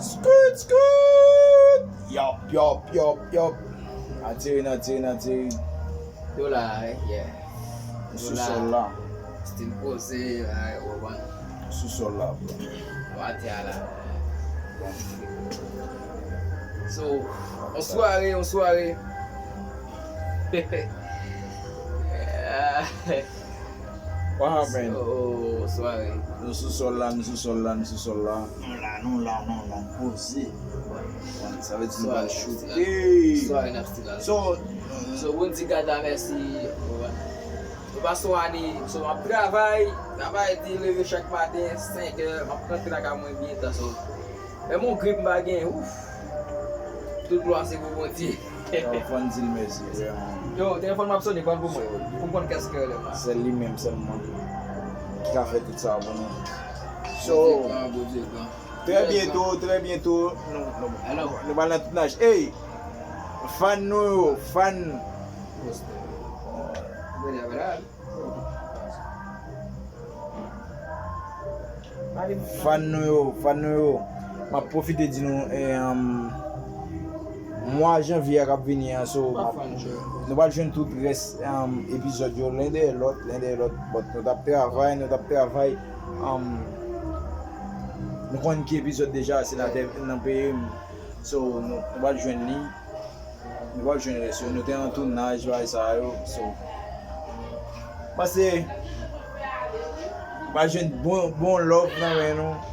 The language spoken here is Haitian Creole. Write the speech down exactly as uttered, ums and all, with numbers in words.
Scoot, scoot! Yop, yop, yop, yop. Ateri, n ateri, n ateri. Yo la, eh, yeah. Nou sou sòl la. Still poze, eh, ou konprann. Nou sou sòl la, bro. Nou atè a la. So, on sware, on sware. What happened? Oh, sware. Nou sou sòl la, nou sou sòl la, nou sou sòl la. Nou la, nou la, nou la, poze. Sa vle di nou pral choute. Sware n ap still la. So, So, bon, di gad la mèsi. Nou pase yon ane, so, m ap travay, travay di leve chak maten, senk è, m ap rantre lakay mwen byen tan, so. Menm yon grip m pa gen, ouf. Tout glwa se pou Bondye. Yo, fò n di l mèsi, vrèman. Yo, telefòn m ap sonnen, pran l pou mwen. Pou m konn kès ki rele m la. Se li menm sèlman ki ka fè tout sa pou nou. So, Bondye gran, Bondye gran. Trè byento, trè byento, nou, nou, Hello. Nou pral nan tounaj. Ey! Fan nou yo, fan. Bradè, bradè. Fan nou yo, fan nou yo. M ap pwofite di nou, eh, um, mwa janvye a k ap vini an, so, m ap, nou pral jwenn tout rès, um, epizòd yo, len dèyè lòt, len dèyè lòt. But nou t ap travay, nou t ap travay. Um, nou konn ki epizòd deja, se nan, nan peye m. So, nou, nou pral jwenn li. Nou pral jwenn rès yo. Nou te an tounaj, bagay sa yo. So, panse, pral jwenn bon, bon love nan men nou.